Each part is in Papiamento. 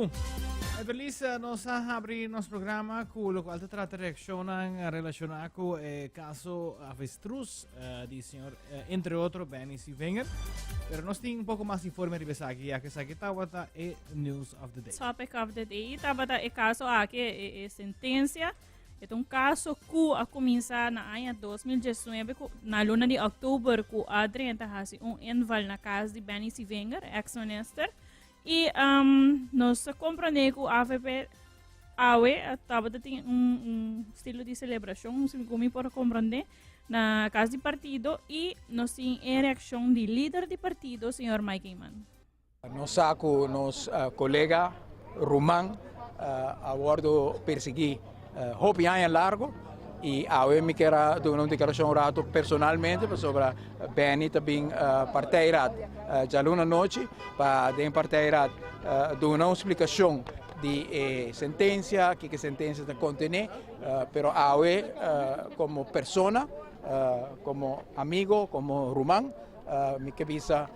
Salú. Everlis, nos a habri nos programa ku lokual ta trata reakshonnan relashoná ku e kaso Avestruz di señor, entre otro, Benny Sievinger. Pero nos tin un poko mas informe riba esaki, ya ku esaki tabata e news of the day. Topic of the day tabata e kaso aki, e sentensia. E ta un kaso ku a kuminsá na aña 2019 ku na luna di òktober ku a drenta hasi un inval na kas di Benny Sievinger, eks minister. I um, nos a komprendé ku AVP awe tabata tin un, un estilo di selebrashon, si mi por komprendé, na kas di partido i nos tin e reakshon di lider di partido, señor Mike Eman. Nos sa ku nos kolega ruman a wòrdu persiguí hopi aña largu i awe mi kier a duna un deklarashon un ratu personalmente pasobra Benny ta bin partijraad djaluna anochi pa den partijraad duna un splikashon di e sentensia, kiko e sentensia ta kontené, pero awe komo persona, komo amigo, komo ruman mi ke bisa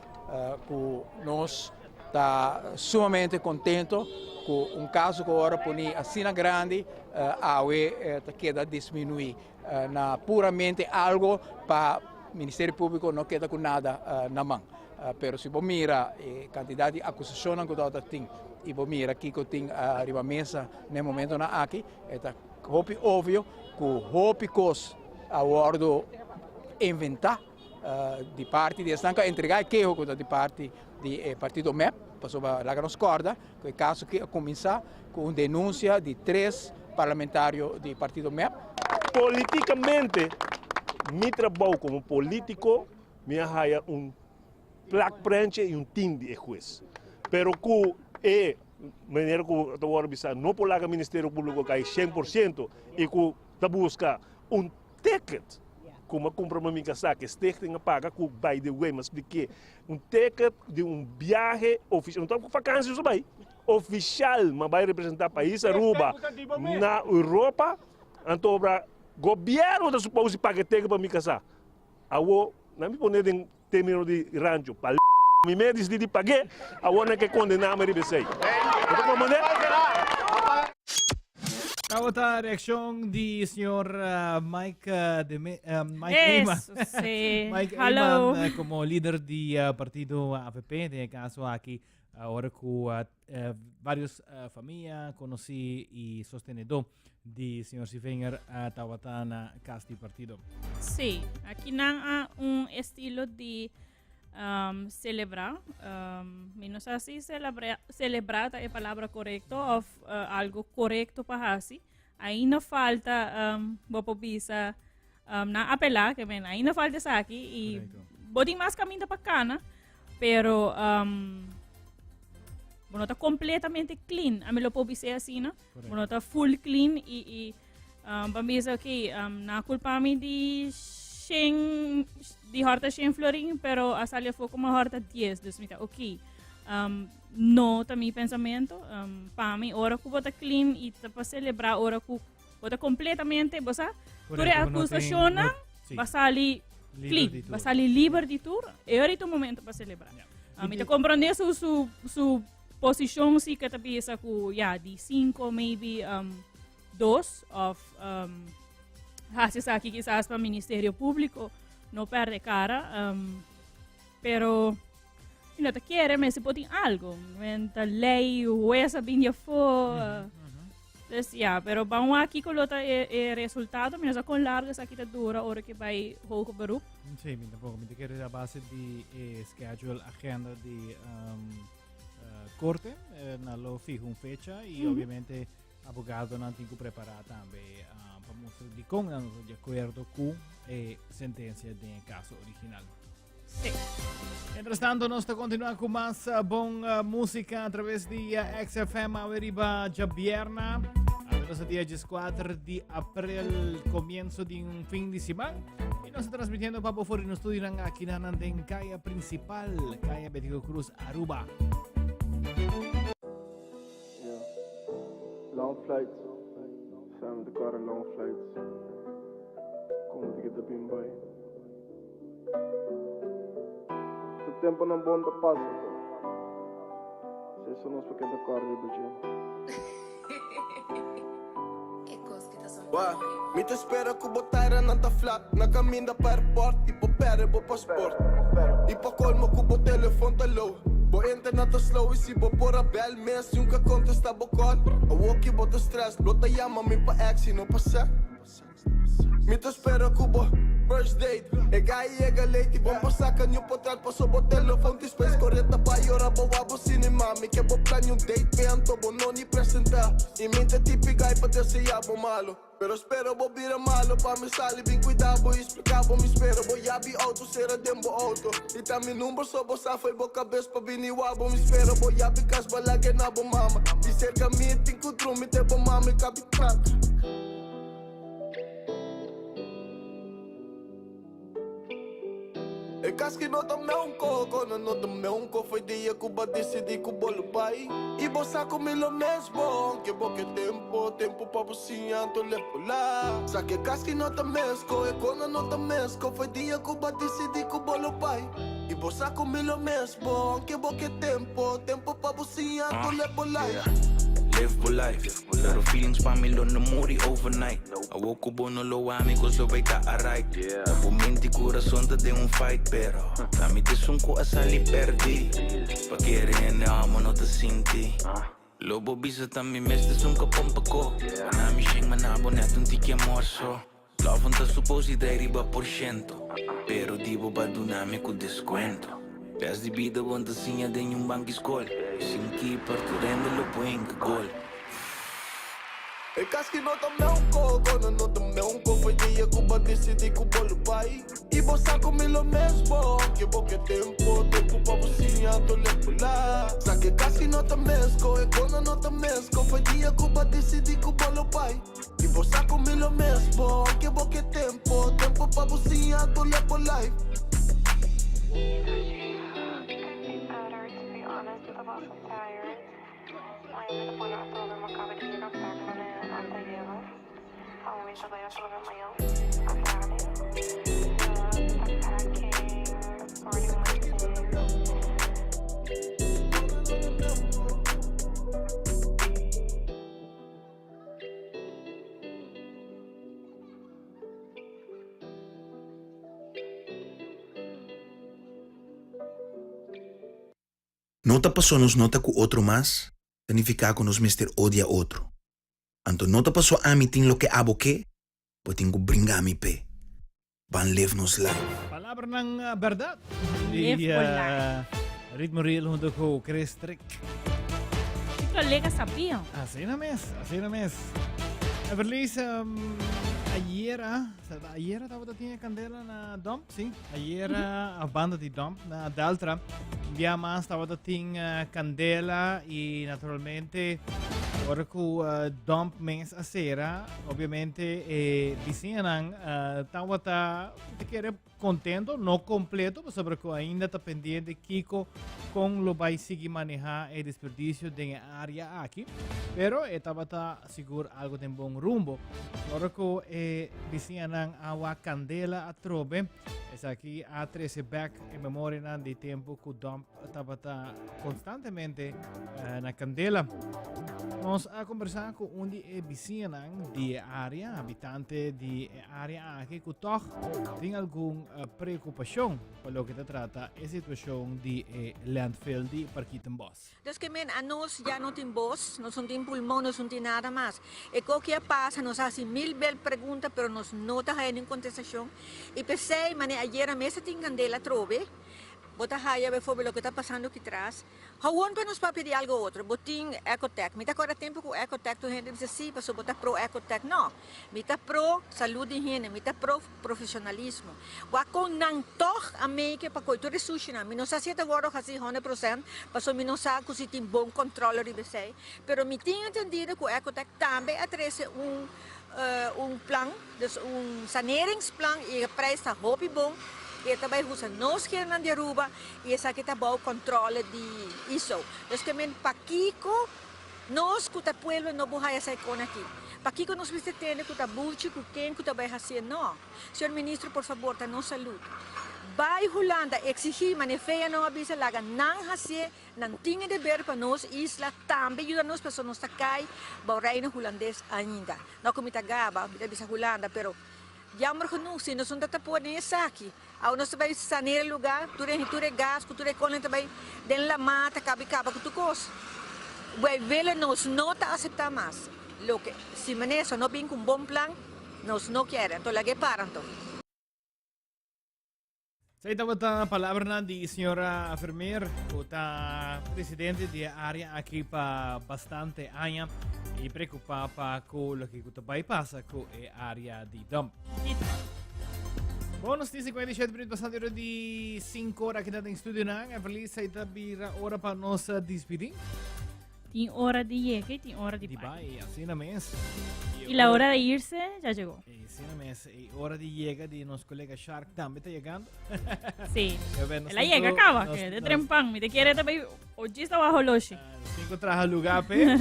ku nos ta sumamente contento cu un caso cu ora poni asina grandi awe ta keda disminui na puramente algo pa Ministerio Publico no keda cu nada na man. Pero si bo mira e cantidad di acusacionnan cu tabata tin y bo mira kico tin riba mesa na e momentonan aki e ta hopi obvio cu hopi cos a wordo inventa. Di parti di esnan ku a entregá e keho ku ta di parti di e partido mep, pasobra laga nos kòrda ku e kaso aki a kuminsá ku un denunsia di tres parlamentario di partido mep. Politikamente mi trabou komo politiko mi a haya un plakprentje i un tin di e hues. Pero ku e manera ku ta wòrdu bisa no por laga Ministerio Públiko kai 100% i ku ta buska un ticket ku mi a kumpra pa mi kasá ku e stichting a paga ku by the way mi a splik'é un ticket di un biahe ofisial no ta ku fakansi nos a bai ofisial mi a bai representá pais Aruba na Europa anto obra gobièrnu ta supos di paga e ticket pa mi kasá awo nan mi pone den Termino di rancho pa mi mes disidi di pag'é, awor nan ke kondená mi riba esei. Bo ta komprendé? Tabata reaccion di señor Mike de Me, Mike Eman. Eso sí. Mike Hallo. Eman como lider di partido AVP, den e caso aki, ora cu varios famia conoci y sostenedor di señor Sievinger tabata na cas di partido. Sí, aki nan a un estilo di um, celebra. Um, mi no sa si celebra, celebra ta e palabra correcto of uh, algo correcto pa hasi. Ainda falta um, bo por bisa um, na apela, que men ainda falta esaki y bo tin mas caminda pa cana, pero um, bo no ta completamente clean. A mi lo por bisa asina. Bo no ta full clean y, y um, pa bisa ok, um, na culpa mi di shen, di horta shen florin, pero a sali afó como horta 10, dus mi ta ok. Um, no ta mi pensamento. Um, pa mi ora ku bo ta clean y ta pa celebra ora ku bo ta completamente, bo sa, tur e acusacionnan ba sali clean, ba sali liber di tur. E ora ta un momento pa celebra. Yeah. Um, mi ta comprende su, su, su posicion si que ta bisa ku ya di cinco maybe um, dos of um, hasi esaki quizás pa Ministerio Público no perde cara. Um, pero Mi no ta kere, mester por tin algo. Men ta ley, hues a bin di afó. Dus ja, pero ban wak kiko lo ta e, e resultado. Mi no sa kon largo esaki ta dura ora ke bai hoger beroep. Sí, mi tampoco. Mi ta kere a base di e schedule, agenda di um, eh, corte. Eh, na lo fijo un fecha y obviamente abogadonan tin ku prepara tambe um, pa mustra di kon nan no ta di acuerdo ku e sentencia den e caso original. Sí. Mientras tanto, nos ta continua cu mas eh, bon eh, música a través di eh, XFM arriba Javierna. Nos dia 14 de april, comienzo de un fin de semana. Y nos está transmitiendo Papo Foro en estudio aquí na en calle principal, calle Betico Cruz, Aruba. Yeah. Long flights. Sam the car long flights. Como te get up in by. Tu temponan bon ta pasa to. so nos por keda kòrda riba dje. Wah, mi ta spera ku bo tairanan ta flat na kaminda pa airport i bo pèrdè bo pasport. I pa kolmo ku bo telefon ta low, bo internet ta slow i si bo por a bèl mes nunka kontestá bo call. Awoki bo ta stress, lo ta yama mi pa ex i no pa sèk. Mi ta spera ku bo first date E guy yega late i bon pa saka new potret Paso bo telefon tin space Kore ta bai ora bo wak bo cinema Mi ke bo plania un date pe anto bo no ni presenta I mi ta tipi guy pa desea bo malo Pero spera bo bira malo pa mi sali bin cuida bo I splica bo mi spera bo yabi auto sera den bo auto I ta mi number so bo sa fo'i bo cabes pa bini wak bo Mi spera bo yabi cas bo lage na bo mama I cerca mi tin cu drumi te bo mami kabi track. E cas ki no ta meunco, kono no ta meunco Foi dia ku bo a decidi ku bo lo bai I bo sa ku mi lo mes bo Aunke bo ke tempo, tempo pa bo siña anto lef bola Sa ke cas ki no ta mesco, e kono no ta mesco Foi dia ku bo a decidi ku bo lo bai I bo sa ku mi lo mes bo Aunke bo ke tempo, tempo pa bo siña anto lef bola Live bo life. Pero feelings pa mi lo no muri overnight. Awor ku bo no lo wak mi kos lo bay ta alright. Ta bo mente i kurason ta den un fight pero ta mi ta esun ku a sali perdi. Pa kere hende amo no ta sinti. Lo bo bisa ta mi mes ta esun ku a pompa ko. Pa na mi shen ma na bo net un tiki amor so. Love no ta supos di dai riba por shento pero di bo ba duna mi ku deskuento. Bes di bida bo ta siña den un banki skol sin keeper tur hende lo por hinka gol. E kas ki no ta meunko, kono no ta meunko Foi dia ku bo disidi ku bo lo bai I bo sa ku mi lo mes bo Ke bo ke tempo, tempo pa bo siña anto lef bula Sa ke kas ki no ta mesko, e kono no ta mesko Foi dia ku bo disidi ku bo lo bai I bo sa ku mi lo mes bo Ke bo ke tempo, tempo pa bo siña anto lef bo life. No ta paso nos no ta ku otro mas, ta nifiká ku nos mester odia otro. Anto no ta paso ami tin loke abo ke, bo tin ku bringa mi p'e. Ban live nos life. Palabranan berdad. Live bo life. Ritmo Real hunto ku Chris Trick. Ki kolega sabia. Asina mes, asina mes. Everlis, um, ayera, ayera tabata tin e candela na dump, sí. Ayera a banda di dump na Deltra. Un dia mas tabata tin eh, candela y naturalmente ora cu eh, dump mes a cera, obviamente e bisiñanan eh, tabata te kere contento, no completo, pasobra cu ainda ta pendiente kiko con lo bay sigui maneha e desperdicio den e area aki. Pero e tabata sigur algo den bon rumbo. Ora cu e bisiñanan a wak candela atrobe, esaki a trece bek e memorianan di tempo cu dump tabata constantemente eh, na candela. Nos a conversa cu un di e bisiñanan di e area, habitante di e area aki, cu toch tin algun eh, preocupacion pa loke ta trata e situacion di e landfill di Parkietenbos. Dus ke men anos ya no tin bos, nos no tin pulmon, nos no tin nada mas. E ko ki a pasa, nos a hasi mil bel pregunta, pero nos no ta haya nin kontestashon. I p'esei, manera ayera mes a tin kandela atrobe, bo ta haya bijvoorbeeld loke ta pasando aki tras. Hawon pa nos papia di algo otro, bo tin Ecotec. Mi ta kòrda tempu ku Ecotec tur hende bisa si, pasobra bo ta pro Ecotec. No, mi ta pro salud di hende, mi ta pro profesionalismo. Wak kon nan tog a make pa koe tur e sushinan. Mi no sa si e ta wòrdu hasi honderd prosent, pasobra mi no sa ku si tin bon kòntròl riba esei. Pero mi tin entendido ku Ecotec tambe a trese un un plan, dus un saneringsplan i e prijs ta hopi bon i e ta bai usa nos hendenan di Aruba i esaki ta bou kòntròle di ISO. Dus ke men pakiko Nos ku ta pueblo no por haya sa e kon aki. Pakiko nos mester tende ku ta buchi ku ken ku ta bai hasié? No. Señor Ministro, por fabor, ta nos salud. Bai Hulanda exigí mane Feyenoord a bisa laga nan hacié, nan tin e deber pa nos isla tambe yuda nos pasobra nos ta cay bao Reino Hulandes ainda. No cu mi ta gaba, mi ta bisa Hulanda pero jammer genoeg si nos no ta ta pone esaki. Awe nos ta bai sanera e lugar, tur e tur e gas cu tur e conan ta bai den lama ta caba y caba cu tur cos. Wij willen nos no ta acepta mas loke si minister no bin cu un bon plan nos no kier anto laga e para anto. Esei tabata palabranan di señora Vermeer, ku ta presidente di e área aki pa bastante aña i preokupá pa ku loke ku ta bai pasa ku e área di dump. Bon, nos tin 57 minuut pasando ora di 5 ora aki den studio nan. Everly, sei ta bira ora pa nos despidi. Tin ora di yega y tin ora di Di bai. bai, asina mes. Y la hora de irse ya llegó. Asina mes. Y ora di yega di nos colega Shark tambe ta llegando. Sí. Ya ven, nos El a llega tin ku- caba, nos- que de nos- trempan. Mi te quiere también ojista bajo loshi. Nos tin ku traha lugar pe.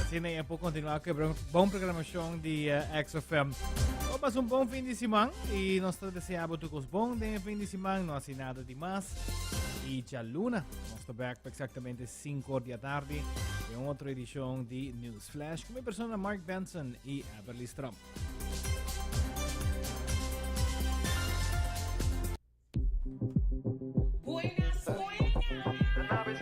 Asina e por continua ku e bon programacion di XFM. Bo pasa un bon fin di siman y nos ta desea bo tur cos bon den e fin di siman. No haci nada di mas. Y djaluna nos ta back pa exactamente 5 or di atardi den otro edicion di News Flash cu mi persona Mark Benson y Everly Strom. Buenas, buenas.